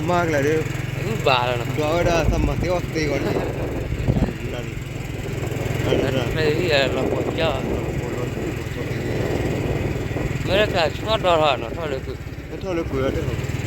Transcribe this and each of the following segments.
မၤကလဲၣ်ဒီး ဘၣ်လီၤနီၤ ဒွးဝဲဒၣ်သးမၤသ့အီၣ်သ့ဂီၤန့ၣ် လီၤပှီၢ်ကၠီ မ့ၢ်လၢကဆီဒီးထီၣ်နီၤ ထီၣ်လၢကွံာ် ထီၣ်လၢကွံာ်ဝဲတၢ်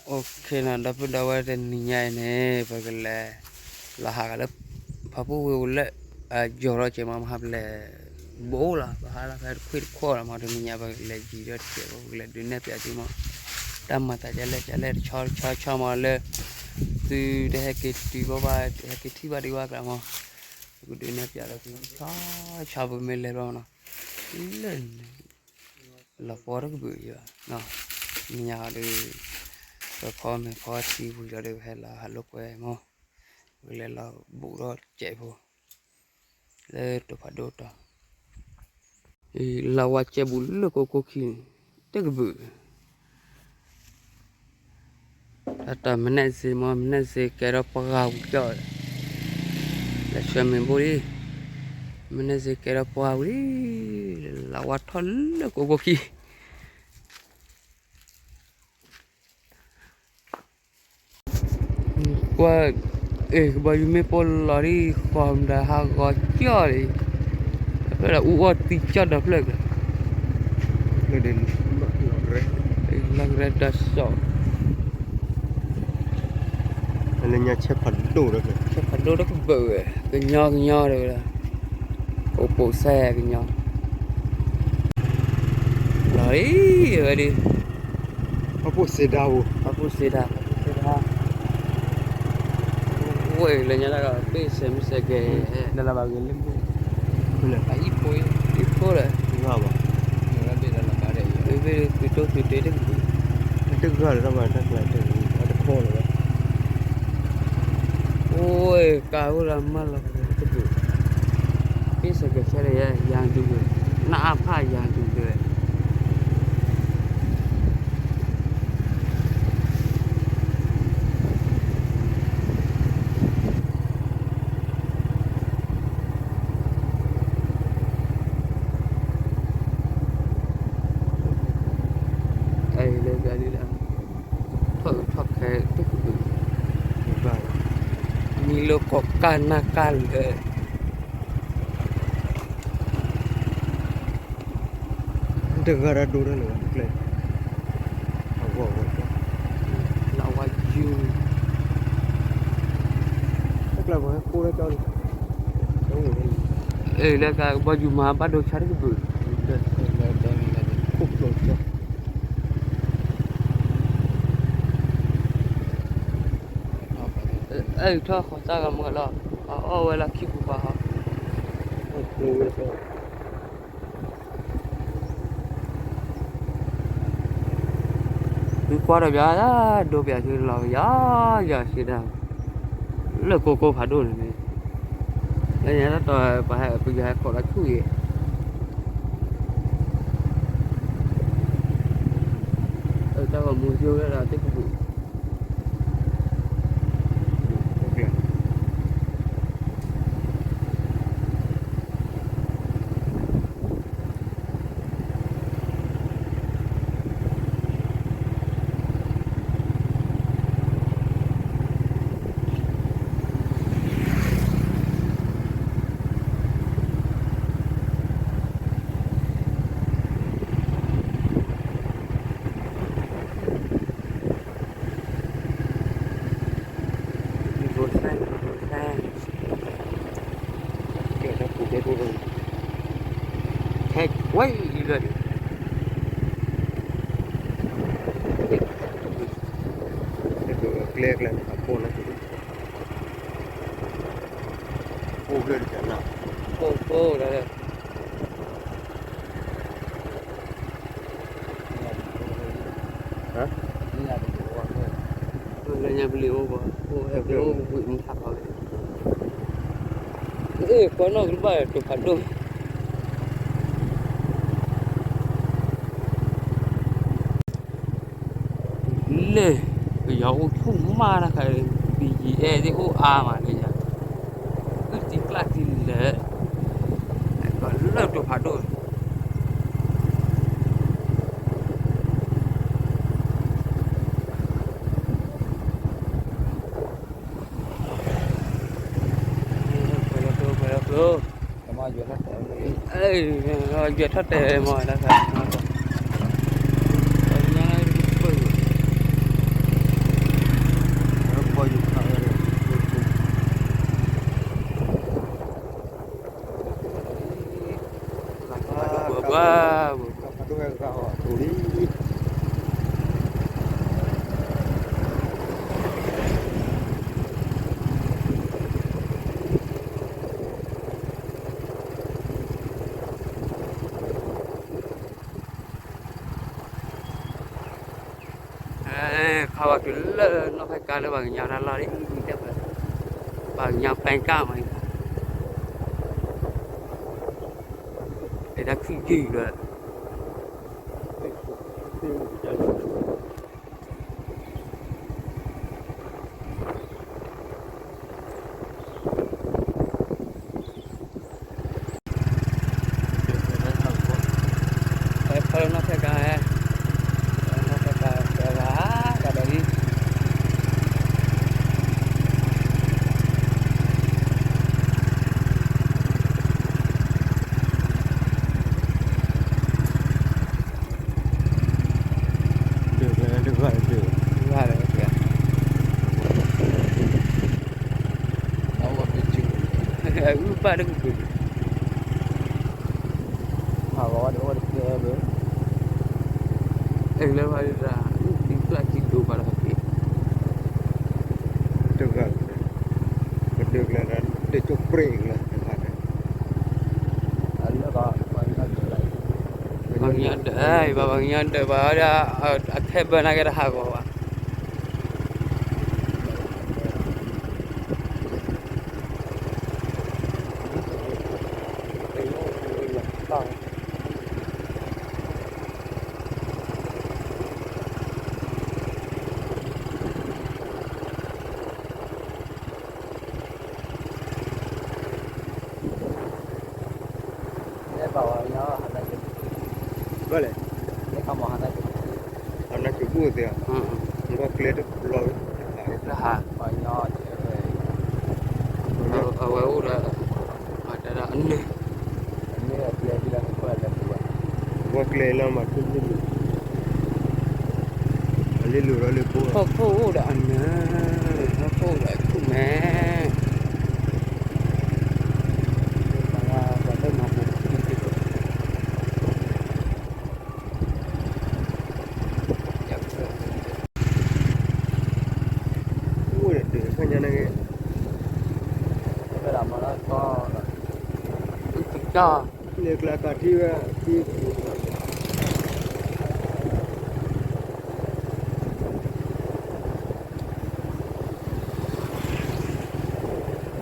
OK နီၤ ဒီပုၢ်ဒီဝဲၢ် တနံၤညါအံၤန့ၣ် ပကလဲၤ လီၤဟးဂၤလၢ ဖးဖူဝ့ၢ်အိၣ်လၢ ယီၤထီၣ်ကဲးမး မဟါပလဲၤ ဘူးလီၤ ပဟါလီၤဖဲတခွံတခီလီၤမး တနံၤညါပကလဲၤယံၤဒီးတကဲး ပကလဲၤဒုးနဲၣ်ပၠးသုမး တၢ်မၤသးဒ်လဲၣ်ဒ်လဲၣ်တဆီတဆီဆီမးလၢ သုတဟဲက့ၤတုၤဘၣ်ဘၣ် ဟဲက့ၤထံၣ်ဘၣ်ဒံးဘၣ်ကျါမး ပကဒုးနဲၣ်ပၠးဒီးသု ဆီဆီပကမ့ၢ်လဲၤဘၣ်မးနီၤ လၢ လီၤပှီၢ်တကဘုးယၤ နံၤညါဒီး ပခီမ့ၢ်ဖီထံဝံၤလီၤဒီး ပဟဲလီၤဟးလိာ်ကွဲမး ပကလဲၤလီၤဘူးထီၣ်စဲးဖိ လၢတိၤဖးဒိၣ်တီၤ လၢဝါစဲဘူးလၢကိကိခံန့ၣ် တကဘုး တၢ်တမနက်စ့မး မနက်စ့ကဲထီၣ်ပှၢ်ဂၤဝံၤကီၢ် လဲၤဆှၢမ့ၢ်ဘိလံ မနက်စ့ကဲထီၣ်ပှၢ်ဂၤဝံၤလံ လၢဝါထီၣ်လၢကိကိခံ ကွၢ် အဲ ကဘီယူၤမ့ၢ်ပိၢ်လီၤဒ်ဃီမတၤဟးဂီၤကၠီၣ်လံ ဖျၢၣ်ဒီးအူအီၣ်သံကၠီၣ်ဒီးဖျၢၣ်က လီၤကရဲတၢ်စီၣ် လၢညါဆဲဖးဒိၣ်ဒီး ဆဲဖးဒိၣ်တကဘုးဝဲ ကညီကညီတဲဝဲဒၣ် အိၣ်ပိာ်စဲကညီ လီၤအံၤဝဲဒၣ် ဖးဖူစ့ဒၣ်ဧိၤ ဖးဖူစ့ဒၣ် ဖးဖူစ့ဒၣ် ဝဲလၢညါတၢ်ကပ့ၢ်စဲမုၢ်စဲကဲ လၢလၢဘၣ်ဂ့ၤလၢမုၢ် အံၤဖိ အံၤဖိဒီး ဘ့ၣ်ဘ့ၣ်သုတိၢ်သုတဲတကဘုး တဂၤလၢတၢ်မၤတၢ်ကျါတဂၤတခီလၢၤဝဲ အိၣ်ကးအိၣ်ဒီးမၢလီၤတကဘုး ပ့ၢ်စဲးကဲးဆၢဒီးယၤ ယၤဒုးဝဲ နအါဖးယၤဒုးဝဲ အဲလၢဒ်လဲၣ် ထီၣ်အုးထီၣ်ဖဲတကဘုး မံလၢကီၢ်ကၢ်နၢ်ကၢ်လၢာ် တဂၤဒီးဒိတၢ်လၢကျဲ အဂီၢ်ဝဲ လၢဝါယူၤ တၢ်ကျဲပှၤဟဲဃိလၢကၠီလံ အဲလၢကဘီယူၤမၤဘၣ်ဒိဆါတကဘုး ခိၣ်ကျိကၠီ အဲထီၣ်ဃီၤသၣ်ဂၤမုၢ်လီၤ အအီၣ်ဝဲလၢခံပူၤပၤဟီ ဝဲ သုကွၢ်ဒီးပျး ဒိပျးသုလီၤယၤယၤစံးဒၣ် လၢကိကိဖးဒိၣ်န့ၣ်န့ၣ် လၢညါတၢ်တီၤပှၤဟဲပယီၤဟဲခိးလီၤဆူၣ်အံၤ တၢ်ဂီၤမူယိဝဲဒၣ်တကဘုး ကျဲကျဲန့ၣ် အဖိလၢ ဖိကျဲန့ၣ် ဖိဖိလၢ လၢညါပလံၤအိၣ်ဘၣ် အိၣ်ဟဲပလံၤအိၣ်ဝံၤမုၢ်ဆါခီဝဲ အ့ၣ် ကွၢ်နီၣ်ကဘၣ်တိၤဖးဒိၣ် လၢ ပယီၤအိၣ်ဆူၣ်မးတခါ, ဘံယံၤအဲၣ်သ့ၣ်အိၣ်အါမးန့ၣ်ယါ, အုၣ်တံကျၣ်တံလဲၣ်, လၢတိၤဖးဒိၣ် ယွဲထီၣ်တဲမးလၢ ခီဝဲတုၤလၢနီၢ်ဖဲကါလၢပှၤကညီတၢ်လီၢ်လံ, ပှၤကညီပဲကၣ်မး, အဲၣ်ဒၣ်ခံယုၢ်လီၤ, ဖဲဖဲလၢနီၢ်ဖဲကါ, နီၢ်ဖဲကါ, ဖဲကါ, ကါဒီးလံ ဒုးကဲဒုးကဲဒုးကဲ, အုၣ်ဘၣ်တကပၤ, ဟးဂီၤဝဲတကဲဘၣ်, အဲၣ်လၢဝဲဒၣ်, ဒုးကျၢၢ်ထံဒိၣ်ဘၣ်ဒီးဟဲက့ၤ, တဂၤ, ပဒုးကျဲဒီး ဒုးကၠိပြ့ၣ်ကျဲတဂၤန့ၣ်, ပှၤကညီဒၢး, ပှၤကညီဒၢးဘၣ်ဝဲဒၣ်, အခဲဘၢနာ်က့တဟးဂီၤဘၣ်. ဘၣ်လဲၣ်, ဟးနၢ်က့ၤဘူၣ်သ့ၣ်, နကွၢ်ကျဲတလီၤ, တဟး, အဝဲအိၣ်ဒီး, တၢ်ဒီးအနၢၤ ကွၢ်ကျဲလၢမၤထူၣ်လံ, အလံၤလိၤဒီးလံၤဖိ, ဟီၣ်ခိၣ်အိၣ်ဒီးအနၢၤ, ဟီၣ်ခိၣ်အိၣ်ဒီးအထူၣ်မဲ, အိၣ်ဒီးဒၢးဖဲညါ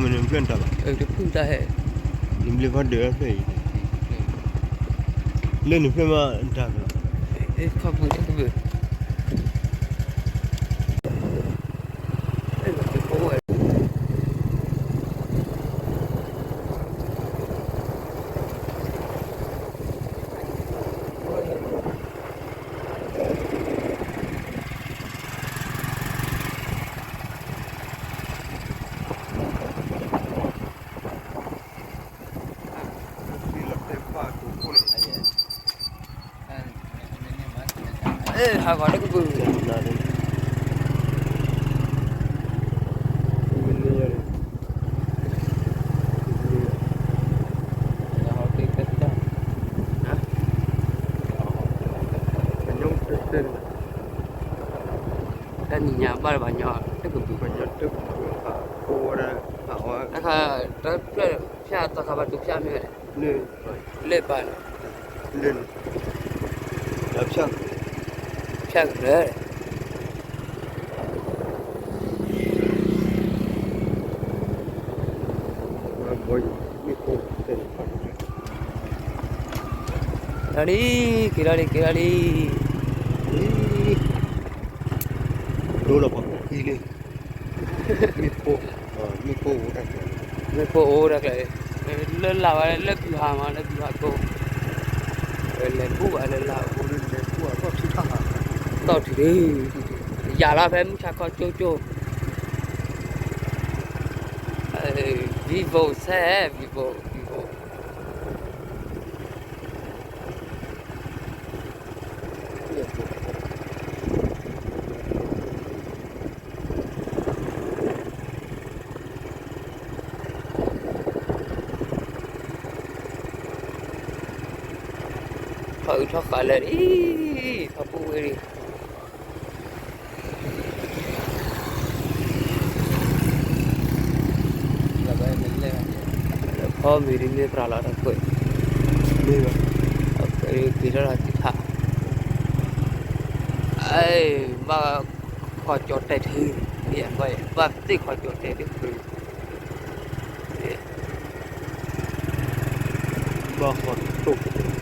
န့ၣ်ဂ့ၤ, လၢကျဲကးထံဝဲ, မ့ၢ်တဲသီမ့ၢ်န့ၣ် နဖျၢၣ်နတၢ်ဘၣ်, တဖုၣ်တၢ်ဟဲ, နဘျ့ဖးဒၢးဖျၢၣ်အံၤ, လၢနဖျၢၣ်မးနတၢ်ဘၣ်, ခီပူၤတကဘၢၣ် ဟးဂီၤတကပၤ, တၢ်နံၤညါဘၣ်လၢပှၤကညီတကပၤ, ပှၤကညီတကပၤ, တၢ်ခါ, တၢ်ဖျၢၣ်ဖၠၣ်သီခါဘၣ်တူၢ်ဖၠၣ်မ့ၢ်ဝဲလဲၣ်, လၢပၢ်န့ၣ်, လၢန့ၣ်, ဖၠၣ်ကရၢ, မ့ၣ်ပိၢ်တဲန့ၣ်, လီၤလံ, က့ၤလီၤလံ, က့ၤလီၤလံ, ဒိလီၤပှၤကူၣ်ခံလံ, မ့ၣ်ပိၢ်, မ့ၣ်ပိၢ်အိၣ်တၢ်ကျဲ, မ့ၣ်ပိၢ်အိၣ်တၢ်ကျဲ, လၢလၢ်ဝဲလၢဗျူဟာမး လၢဗျူဟာကိး, လဲၤဘူၣ်ဘၣ်လၢလၢ်, လဲၤဘူၣ်ဘၣ်ထံထီၣ်, တီၢ်ထံထံ, ယၤလီၤဖဲမုၢ်ဆါခီကၠိကၠိ, Vivo ဆဲ Vivo, Vivo. ထီၣ်အုးထီၣ်ဃးလၢာ်အံၤ, ထီၣ်ပူၤဝဲအံၤ, ဖီမ့ၤဒ်မ့ၢ်ပြးလီၤတၢ်ကွဲး, မ့ၢ်ဘၣ်, က့ၤထီၣ်လီၤသံဖး, အ့, ဘၣ်ခီကၠီတဲာ်ထံ, ဘၣ်သ့ၣ်ခီကၠီတဲာ်ထံ, ဘၣ်ဃီတိၢ်,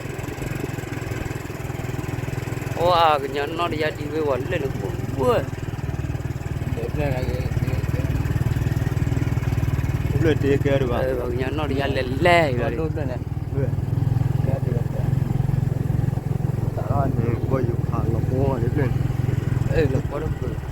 အိၣ်အကညီနီၢ်တယါဒံးဝဲဝဲလၢနကိၣ်ဝဲ, လၢတကဲဒံးဘၣ်, ပှၤကညီနီၢ်တယါလဲၤလဲၤ, ဘၣ်ယိၤဖးလီၤပီၢ်လံ, လီၤပီၢ်တပၢၢ် လံဘဲ, လံဘ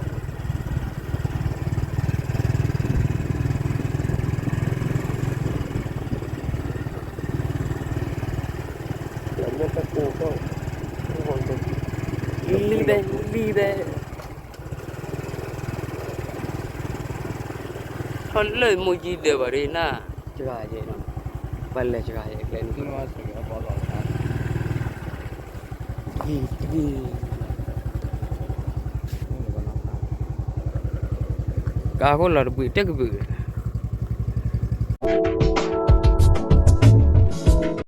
ဲ, ထီၣ်လၢမိၢ်ယံၤဒၢးဘၣ်ဒ်နၤ, စှၤယဲ, ပှၤလဲၤစှၤယဲကျဲန့ၣ်, ကးခိၣ်လီၤတဘှံးတကဘှံး